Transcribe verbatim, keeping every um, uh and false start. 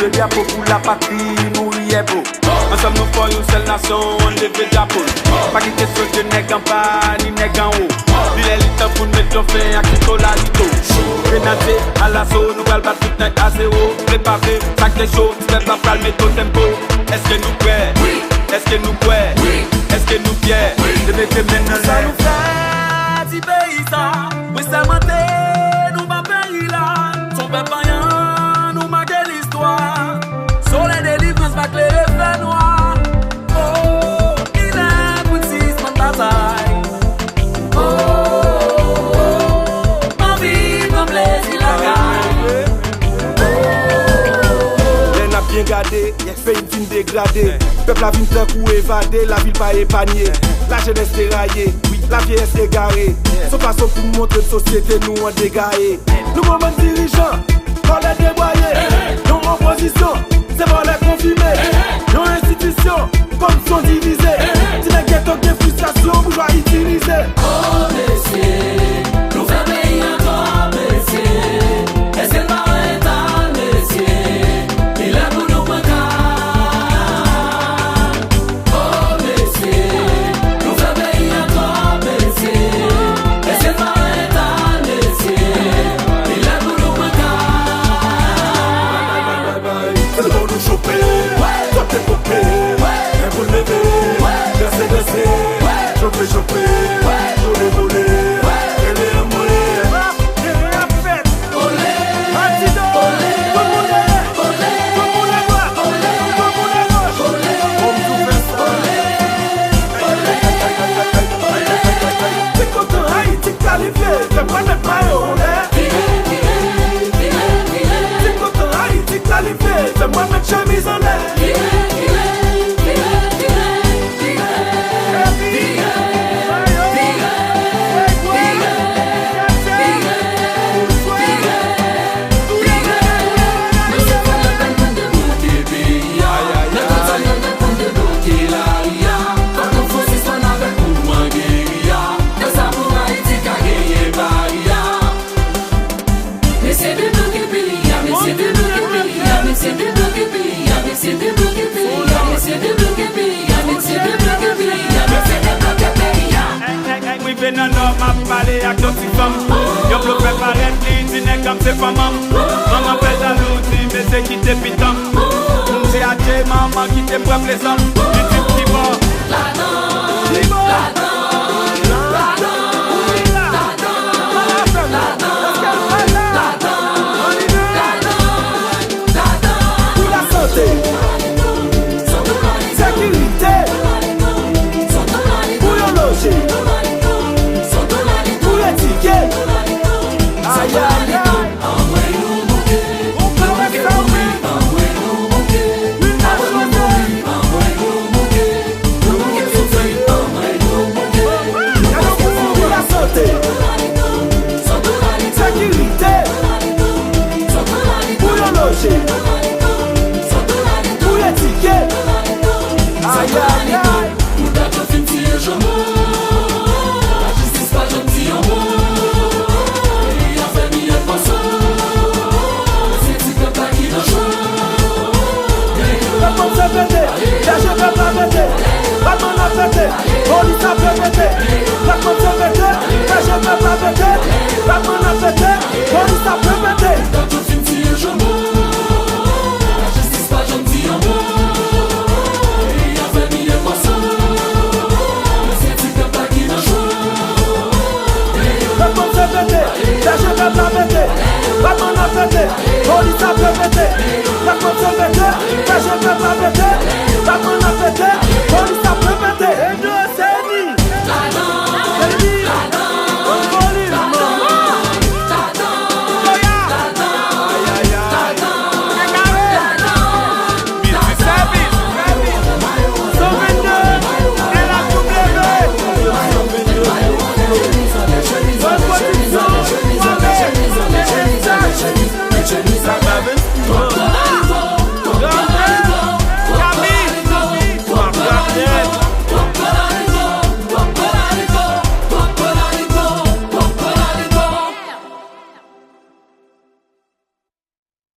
Drapo pou lapatri, mouri yè po. Ansanm nou fò, yon sèl nasyon, ann leve drapo n. Pa gen kesyon de nèg anba ni nèg anwo. Li lè li tan pou n met yon fen ak Tito Lalito. Grenadye alaso, nou pral bat tout nèg a zewo. Vle pa vle, sa k te cho, ti pèp la pral met yon tempo. Èske nou prè? Wi. Èske nou prè? Wi. Èske nou fyè? Wi. Se mete men nan lè. Sa nou fè, ti peyi sa? Mwen sèmante, nou ban peyi la. Son pèp vanyan, nou make listwa. Solèy delivrans va klere fènwa. Oh, li lè pou n sispann batay. Oh, oh, oh, anvi pran plezi lakay. Lè n ap byen gade, peyi n fin degrade. Pèp la vin tankou evade, lavil pa epanye. Lajenès deraye, lavyeyès egare. Se yon fason pou montre sosyete nou an degaye. Nou gon bann dirijan, kòlè debwaye. Yon opozisyon, se vòlè konfime. Yon enstitisyon, kòmsyon divize. Ti nèg geto gen fristrasyon, boujwa itilize. Oh mesye, nou fè peyi an twòp mesye. Èske n pa wè eta l mesye? Li lè pou nou pran kal. Oh mesye, nou fè peyi an twòp mesye. Èske n pa wè eta l mesye? Li lè pou nou pran kal. Se lè pou nou chope, sote pope, men pou n leve, danse danse, chope chope, boule boule, rele anmwe. Ole, ole, ole, ole, ole, ole, ole, ole, ole. Ti kontan Ayiti kalifye, fè mwen met mayo anlè. Ti kontan Ayiti kalifye, fè mwen met chemiz anlè. Mesye debloke peyi a, mesye debloke peyi a, mesye debloke peyi a, mesye debloke peyi a, mesye debloke peyi a, mesye debloke peyi a, mesye debloke peyi a. Ey, ey, ey, m rive nan Nò, m ap pale ak yon ti fanm. Yon blofè parèt, li di nèg la m se fanm an m. Manman fè jalou, di mesye kite pitan m. M di adje manman, kite m pran plezi m. Li di m ki bò. Ladan, ladan, ladan, ladan, ladan, ladan, ladan, ladan. Pou lasante, sekirite, pou yo loje, pou yo edike. Ayayay. Pou lasante, sekirite, pou yo loje, pou yo edike. Ayayay. Pou dat yo fin tiye Jomo, lajistis pa janm di yon mo. Peyi a fè miyèt mòso, se ti pèp la ki nan cho. Pèp la ap pete, chaje pèp la pete, Batman ap pete, polis ap